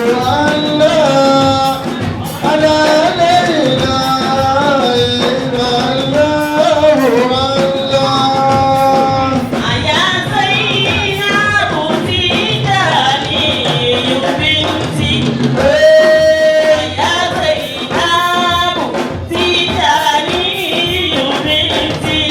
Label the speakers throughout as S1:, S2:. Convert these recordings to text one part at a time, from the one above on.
S1: الله على لا إله إلا الله الله.
S2: أيا زينب تجاني بنتي، أيا زينب تجاني بنتي،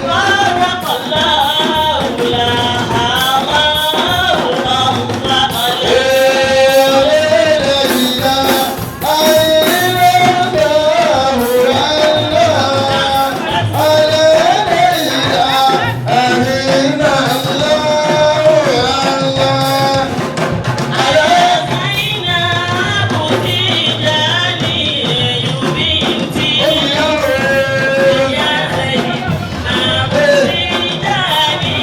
S2: بارك الله لها الله الله
S1: لا إله إلا الله على لا إله إلا الله الله.
S2: أيا زينب تجاني بنتي، يا زينب تجاني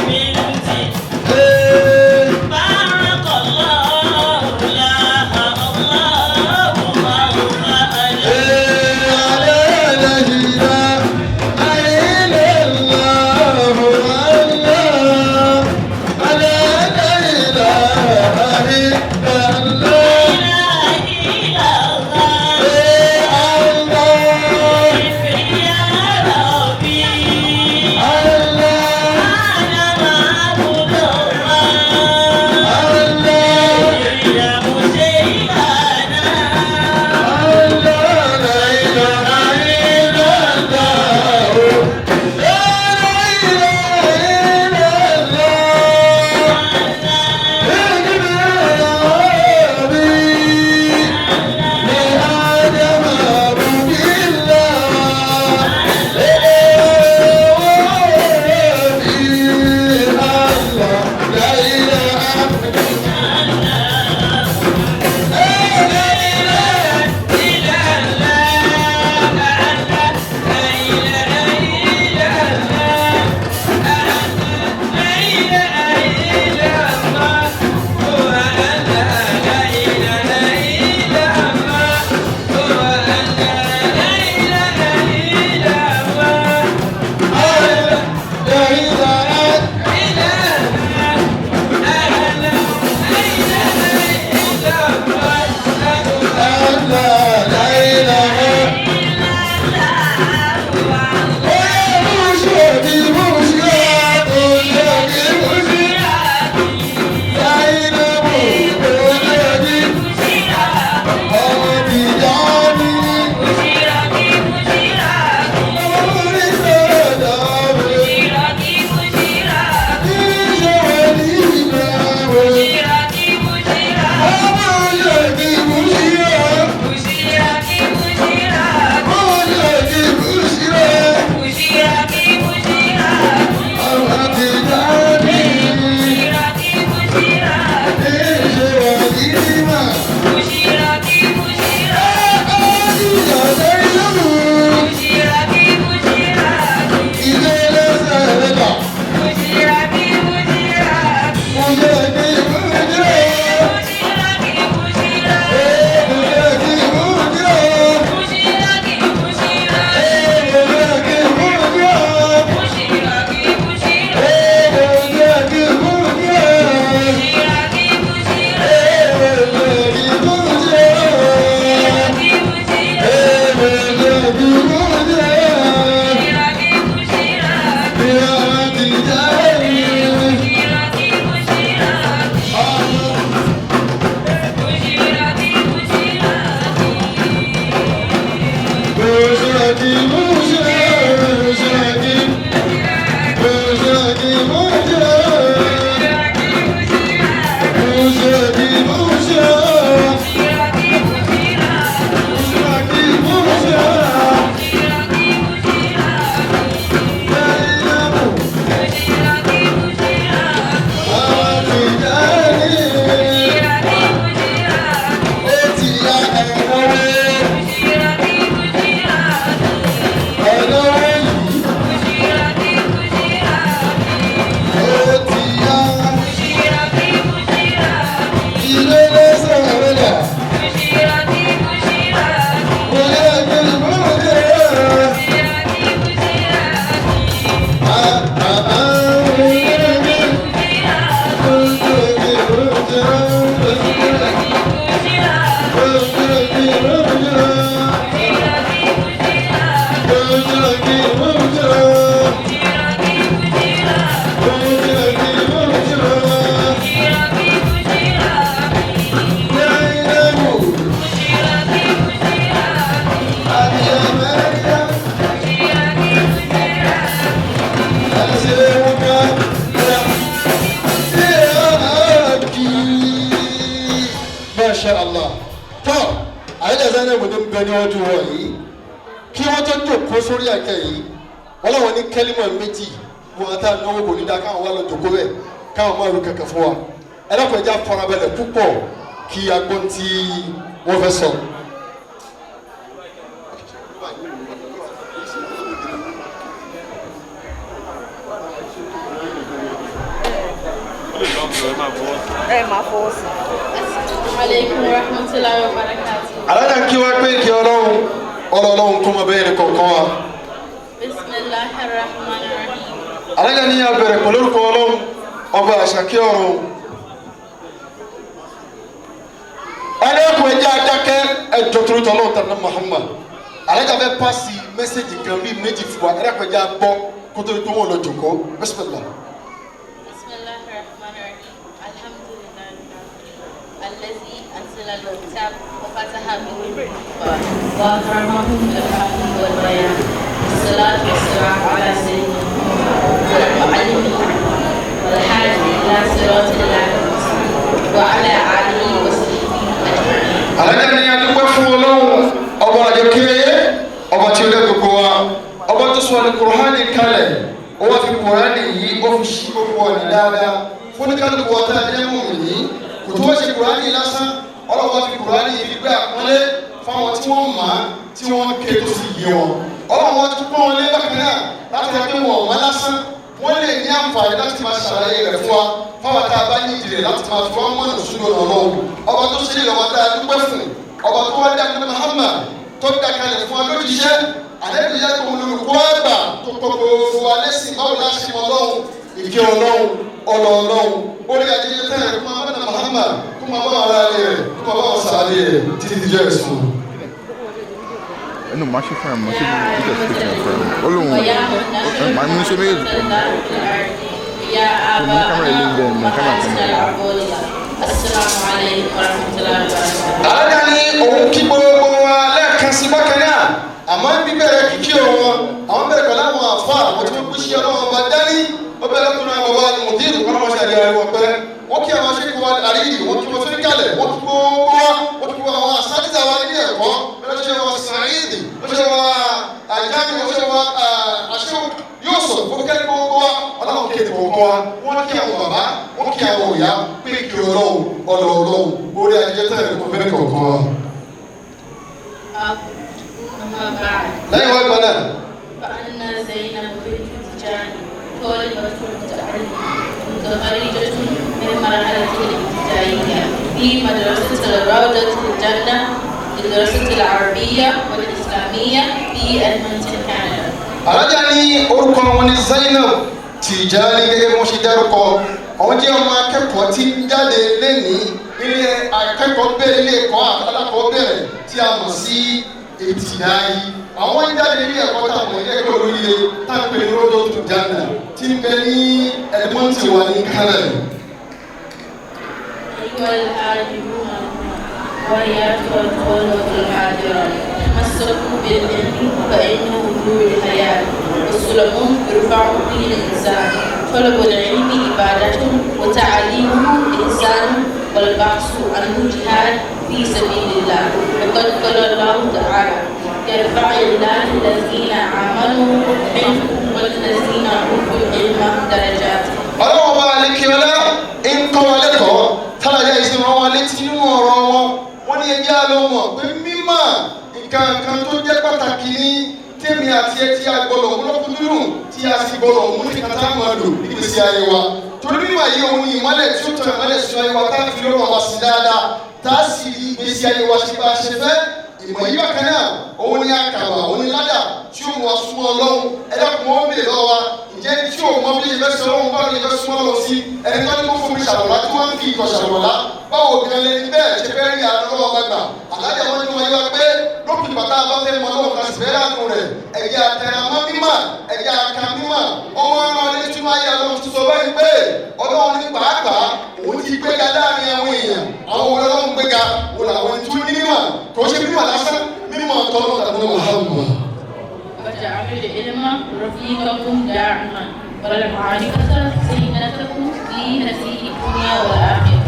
S2: بنتي، بارك الله لها الله الله.
S1: لا إله إلا الله الله على لا إله إلا الله.
S2: لا إله إلا الله.
S1: الله.
S2: يا ربي.
S1: الله.
S2: أنا معبود الله.
S1: الله.
S2: يا مشيخنا.
S1: الله لا إله إلا الله لا إله إلا الله لآدم بالله الله لا إله لا إله
S2: إلا الله لا إله إلا الله لا إله إلا الله هو الله لا إله إلا الله هو الله لا إله إلا الله
S1: لا إله
S2: إلا الله لا إله إلا الله.
S1: الله لا إله Masha Allah. Tọ́ àyẹ̀dẹ̀ Zainab ní bẹ ní ọdún wọ̀ yìí kí wọ́n tó jòkó sórí àkẹ́ yìí wọ́n láwọn ní kẹ́límọ̀ méjì wọn àtà náwó kò ní dá káwọn wà lọ jòkó bẹ́ẹ̀ káwọn máa ru kẹ̀kẹ́ fún wa ẹ dákun ẹ jẹ́ á farabalẹ̀ púpọ̀ kí a gbọ́n tí wọ́n fẹ́ sọ.
S3: Ẹ máa fọwọ́ sí.
S4: Alaikum warahmatullahi wabarakatuh.
S1: Alájà kí wá pé kí ọlọ́run ọlọ́run kó máa bẹ́ẹ̀ ní kọ̀ọ̀kan wa.
S4: Bismillahir Rahmanir Rahim.
S1: Alájà ní a bẹ̀rẹ̀ pẹ̀lú orúkọ ọlọ́run ọba àṣàkí ọ̀run. Ẹlẹ́kùn ẹjẹ́ adákẹ́ ẹjọ́ torí tọ́lọ́run tàbí Muhammad. Alájà fẹ́ pàṣẹ mẹ́sẹ̀gì kan bíi méjì fún wa ẹlẹ́kùn ẹjẹ́ agbọ́ kótó tó wọ́n lọ jòkó. Bismillah.
S4: Bismillahir Rahmanir Rahim. Alhamdulillahi الذي أنزل الكتاب وفتح به الأبواب وأكرمه بالحق والبيان. والصلاة والسلام على سيدنا محمد المعلم والهادي إلى صراط الله المستقيم وعلى آله وصحبه أجمعين.
S1: Alájà ní adúpẹ́ fún ọlọ́run ọba àjọkẹ́ ọba tí ó lé gbogbo wa ọba tó sọ ní kùránì kalẹ̀ ó wá fi kùránì yìí ó fi ṣí gbogbo ọ̀nà dáadáa fún ní kálukú wa tá a jẹ́ mùmínì kò tó wá ṣe kùránì lásán ọlọ́run wá fi kùránì yìí fi gbé àpọ́nlé fáwọn tí wọ́n mọ̀ á tí wọ́n ké tó sì yé wọn ọlọ́run wá tún pọ́n wọn lé bákan náà láti rẹ pé wọn ò mọ̀ lásán wọ́n lè ní àǹfààní láti máa ṣàlàyé rẹ̀ fún wa fáwọn tá a bá ní ìdílé láti máa fi wọ́n mọ̀nà sójú ọ̀nà ọlọ́run ọba tó ṣe é lọ́wọ́ tá a dúpẹ́ fún ọba tó wá dá nípa Muhammad tó dá kalẹ̀ fún wa lójíṣẹ́ àlejò yẹ kó olùkọ́ àgbà tó kọ́ gbogbo wa lẹ́sìn báwo la ṣe mọ ọlọ́run ìkẹ́ ọlọ́run ọlọ́ ọlọ́run orí ajẹjẹ tẹ́lẹ̀ kó máa bá nàá Muhammad kó máa bá ara rẹ̀ kó máa bá wọn sàlẹ̀ rẹ̀ títí dijọ́ ẹ̀sùn.
S5: Ẹnu màá ṣe fún ẹ, màá ṣe fídíò speaking fún ẹ. Ó lóun màá mú ṣe méjèèjì pọ̀ ní.
S4: يا
S5: Mo ní kámẹ́rà ilé ń bẹ, mo ní kámẹ́rà kan bẹ.
S4: Assalamu alaikum warahmatullahi wabarakatuh.
S1: Alájà ní òun kí gbogbo wa lẹ́ẹ̀kan sí bákan náà àmọ́ bíbẹ̀rẹ̀ kíkí òun àwọn bẹ̀rẹ̀ pẹ̀lú àwọn àfa àwọn tí wọ́n gbéṣẹ́ ọlọ́run ọba dání ó bẹ̀rẹ̀ kúnra àwọn bàbá mùdírù kọ́nà wọn ṣe àdéhùn wọn pẹ́ wọ́n kí àwọn aṣẹ́kù wa àríyìn wọ́n kí wọn sórí kalẹ̀ wọ́n kí gbogbo wa wọ́n kí gbogbo àwọn asátìsà wa nílé ẹ̀kọ́ wọ́n ṣe wọn sàáìdì wọ́n ṣe wọn àjámi wọ́n ṣe wọn aṣẹ́wó yóò sọ fún kẹ́lí gbogbo wa ọlọ́run kí ètò kọ̀ọ̀kan wa wọ́n kí àwọn bàbá wọ́n kí àwọn òyà pé kí ọlọ́run ọlọ́run orí ajé tẹ̀lé kò fẹ́ kọ̀ọ̀kan wa.
S4: أما بعد
S1: Lẹ́yìn wá gbọ́dọ̀
S4: فأنا زينب بنت تجاني طالبة متعلمة متخرجة من مرحلة الابتدائية في مدرسة روضة الجنة للدراسة العربية والإسلامية في أدمنتون كندا.
S1: Alájà ní orúkọ wọn ní Zainab Tijani gẹ́gẹ́ bí wọ́n ṣe dárúkọ àwọn jẹ́ ọmọ akẹ́kọ̀ọ́ tí ń jáde lẹ́nìí ilé akẹ́kọ̀ọ́ bẹ̀rẹ̀ ilé ẹ̀kọ́ alákọ̀ọ́bẹ̀rẹ̀ tí a mọ̀ sí ìtìdáyì àwọn ń jáde ilé ẹ̀kọ́ táwọn ilé ẹ̀kọ́ olóríire táwọn pè ní Rodotu Janna tí ń bẹ ní Edmonton wà ní Canada.
S4: أيها العالمون ويا الطلبة الحاضرون تمسكوا بالعلم فإنه نور الحياة والسلم يرفع به الإنسان. طلب العلم عبادة وتعليمه إحسان والبحث عنه جهاد في سبيل الله، وقد قال الله تعالى: يرفع الله الذين آمنوا منكم والذين أوتوا العلم درجات.
S1: Ọlọ́wọ́ bá alekiola ń kọ́ wa lẹ́kọ̀ọ́ tálàyé ìsìn wọn wa létí nínú ọ̀rọ̀ wọn wọ́n ní ẹjẹ́ àlọ́ mọ̀ pé mímọ̀ nǹkan kan tó jẹ́ pàtàkì ní tèmi àti ẹ tí a gbọ́dọ̀ múlọ́kúndùn tí a sì gbọ́dọ̀ mú ní kàtà máa lò nígbèsí ayé wa torí mímọ̀ yìí òun ni ìmọ́lẹ̀ tí ó tàn ìmọ́lẹ̀ sínú ayé wa tá a fi lọ́rọ̀ wa sí dáadáa tá a sì rí ìgbésí ayé wa ṣe bá a ṣe fẹ́. Ìmọ̀ yìí bákan náà òun ni àkàbà òun ni ládà tí tí ó mú wa súnmọ́ Ọlọ́run. Ẹ dákun, wọ́n bèèrè lọ́wọ́ wa, ǹjẹ́ tí ò mọ bí ìfẹ́ sọ Ọlọ́run, báwo ni ìfẹ́ súnmọ́ lọ sí? Ẹni tó ní kó fún mi ṣàlùwàlá tí wọ́n ń fi ìtọ̀ ṣàlùwàlá, báwo gan lẹni bẹ́ẹ̀ ṣe fẹ́ rí àánú lọ́wọ́ gbàgbà? Alájà wọn ní wọn yé wa pé lópin bàtà bá fẹ́ mọ Ọlọ́run, ká sì fẹ́ láàánú rẹ̀, ẹ̀jẹ̀ àtẹ̀rámọ́ mímọ́, ẹ̀jẹ̀ àkà mímọ́. Ọmọ ọ̀rọ̀ ní tí wọ́n yẹ Ọlọ́run ti sọ báyìí pé Ọlọ́run ní pàápàá òun ti gbéga láàrin àwọn èèyàn. Àwọn Ọlọ́run gbéga òun làwọn tó ní mímọ́, kò ṣe mímọ́ lásán, mímọ́ tọ́lọ́ tàbí Muhammad.
S4: واجعلوا العلم رفيقكم دائما والمعرفة زينتكم في هذه الدنيا والآخرة.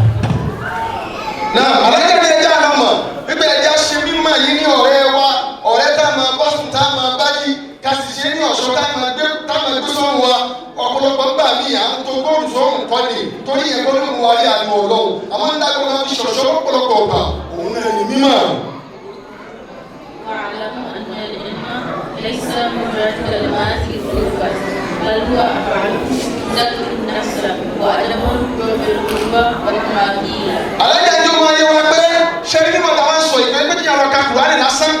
S1: Náà alájà ní ẹja àná mọ̀ wípé ẹja ṣe mímọ̀ yìí ní ọ̀rẹ́ wa, ọ̀rẹ́ tá a máa bá sùn, tá a máa bá jí, ká sì ṣe ní ọ̀ṣọ́ tá a máa gbé, tá a máa gbé sọ́run wa. Ọ̀pọ̀lọpọ̀ ń gbà mí à ń to góòlù sọ́run kọ́ ni, torí yẹn kọ́ ló ń wáyé àánú Ọlọ́run. Àmọ́ ń dágbọ́n máa fi ṣọ̀ṣọ́ lọ́pọ̀lọpọ̀ ọ̀gbà, òun náà ní mímọ̀.
S4: واعلموا أن العلم ليس مجرد كلمات الكفر، بل هو أفعال تزكي النفس وأدب بالقربى والطمأنينة.
S1: Alájà ń jọ máa yẹ wa pé ṣé ní mímọ̀ táwọn sọ ìgbà pé kíyàn lọ ka Kùránì lásán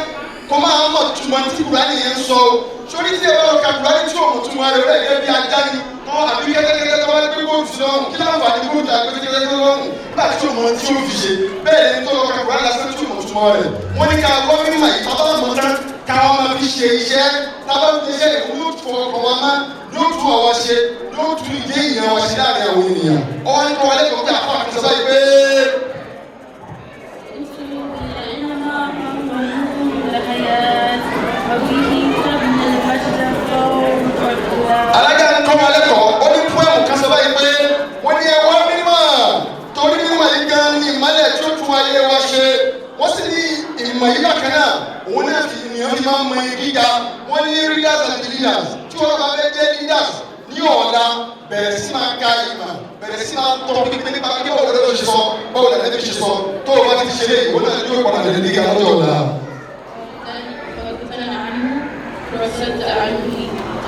S1: kó máa mọ̀ túmọ̀ tí Kùránì yẹn ń sọ o. Sórí tí ẹ bá lọ ka Kùránì tí òun túmọ̀ rẹ̀ rẹ̀ gẹ́gẹ́ bí ajá ni tó àbí kẹ́tẹ́kẹ́tẹ́ tó bá gbé góòlù sí lọ́rùn, kí láǹfààní góòlù àgbé kẹ́tẹ́kẹ́tẹ́ lọ́rùn nígbà tí òun mọ̀ tí ó fi ṣe? Bẹ́ẹ̀ ni tó lọ ka Kùránì lásán tí òun túmọ̀ rẹ̀. Wọ́n ní ká gbọ́ mímọ̀ yìí, tábà mọ̀ tán, káwọn máa fi ṣe iṣẹ́. Tábà fi ṣe ìwúlò tó ọkọ̀ wa má yóò tún àwa ṣe, yóò tún ìdí èèyàn wa ṣe láàrin àwọn ènìyàn. Ọwọ́ ní kọ́ wa lẹ́kọ̀ọ́ pé àfáà kan sọ báyìí pé.
S4: انسلوا العلم نور الحياة وفيه تبنى المجد فوق الفؤاد.
S1: Alájà ń kọ́ wa lẹ́kọ̀ọ́, ó ní pọ́ẹ̀mù kan sọ báyìí pé wọ́n ní ẹ wá mímọ̀, torí mímọ̀ yìí gan ni ìmọ́lẹ̀ tí ó tún ayé wa ṣe. Wọ́n sì ní ìmọ̀ yìí bákan náà, òun náà fi ènìyàn fi máa ń mọ iye gíga. Wọ́n ní readers and leaders, tí wọ́n bá fẹ́ jẹ́ leaders ní ọ̀la, bẹ̀rẹ̀ sí máa ka ìmọ̀, bẹ̀rẹ̀ sí máa tọ́ pípé nípa kí báwo lọ́dọ̀ ṣe sọ, báwo lọ́dọ̀ ṣe sọ. Tó o bá ti ṣe léyìí, òun náà yóò padà lè gíga lọ́jọ́ ọ̀la.
S4: فاغتنى عنه فرصة عنه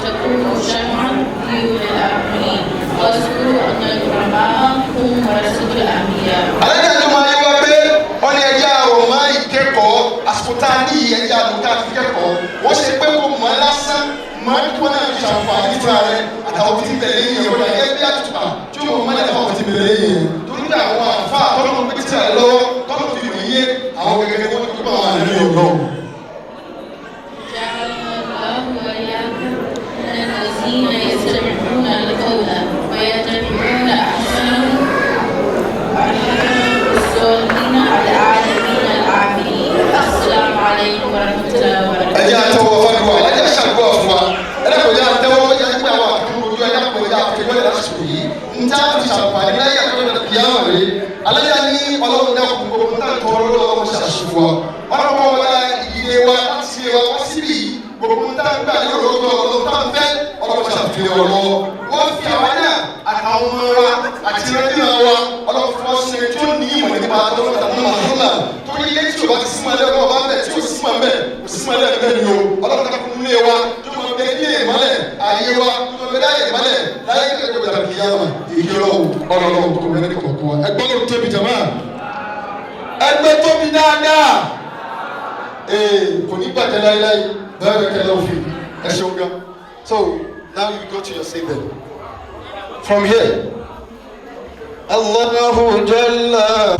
S4: تكون شمعا في الآخرين، واذكروا أن العلماء هم ورثة الأنبياء.
S1: Alájà tó máa yẹ wá pé wọ́n ní ẹja àrò máa ìkẹ́kọ̀ọ́, àsìkò tá a ní yìí, ẹja àrò tá a fi kẹ́kọ̀ọ́. Wọ́n ṣe pé kó mọ̀ ẹ́ lásán mọ̀ ẹ́ kí wọ́n náà fi ṣàǹfààní fúnra rẹ̀ àtàwọn tí ń tẹ̀lé yìí wọ́n yẹ bí àtùpà tí ó mọ̀ mọ́lẹ̀ fáwọn tí ń tẹ̀lé yìí, torí pé àwọn àfa tọ́lọ́mọ pé títí àlọ́ tọ́lọ́mọ fi mọ̀ yé àwọn gẹ́gẹ́ wọ́n ti kọ́ àwọn àlẹ́ ọ̀dọ́.
S4: جعلنا الله وإياكم من الذين يستمعون القول ويتبعون أحسنه، الصالحين العالمين العاملين. السلام عليكم ورحمة الله وبركاته.
S1: Ẹjẹ àtẹwọ fọdùwà, alájà ṣàdúrà fún wa. Ẹlẹ́kọ̀ọ́jà àtẹwọ ẹjẹ pé àwọn àdúgbò ojú ẹjẹ àpòjá àfẹjọ́ ẹ̀ lásìkò yìí ń tá fi ṣàǹfààní láyé àtọ́jọ́ kìyàmọ̀ rẹ̀. Alájà ní Ọlọ́run dákun, gbogbo ń tàn tọrọ lọ́wọ́ ọmọ ṣàṣùwọ̀ wa. Ọlọ́run wọlé ìdílé wa láti ṣe wa wá síbí yìí, gbogbo ń tàn gbà yóò lọ́dọ̀ Ọlọ́run tá ń fẹ́, Ọlọ́run ṣàfihàn ọlọ́wọ́. Wọ́n fi àwa náà àtàwọn ọmọ wa àti ìrẹ́dínà wa, Ọlọ́run fún wọn ṣe tó ní ìmọ̀ nípa tọ́lọ́ tàbí Muhammad, torí ilé tí o bá ti símọ̀ lẹ́wọ́ ọba bẹ̀ tí o símọ̀ bẹ̀ kò símọ̀ lẹ́ bẹ́ẹ̀ ni o. Ọlọ́run ká kún lé wa tó máa bẹ ilé ìmọ̀lẹ̀ ayé wa tó máa bẹ láyé ìmọ̀lẹ̀ láyé kẹ́kẹ́ gbọdọ̀ kí yára èyí ọlọ́run ọlọ́run tó bẹ ní kọ̀ọ̀kan wa. Ẹgbẹ́ ló tóbi jama, ẹgbẹ́ tóbi dáadáa. Ee, kò ní bàjẹ́ láéláé bẹ́ẹ̀ bẹ́ẹ̀ kẹ́lẹ́ òfin. Ẹ ṣeun gan. So now you go to your seat then from here. Allahu Jalla.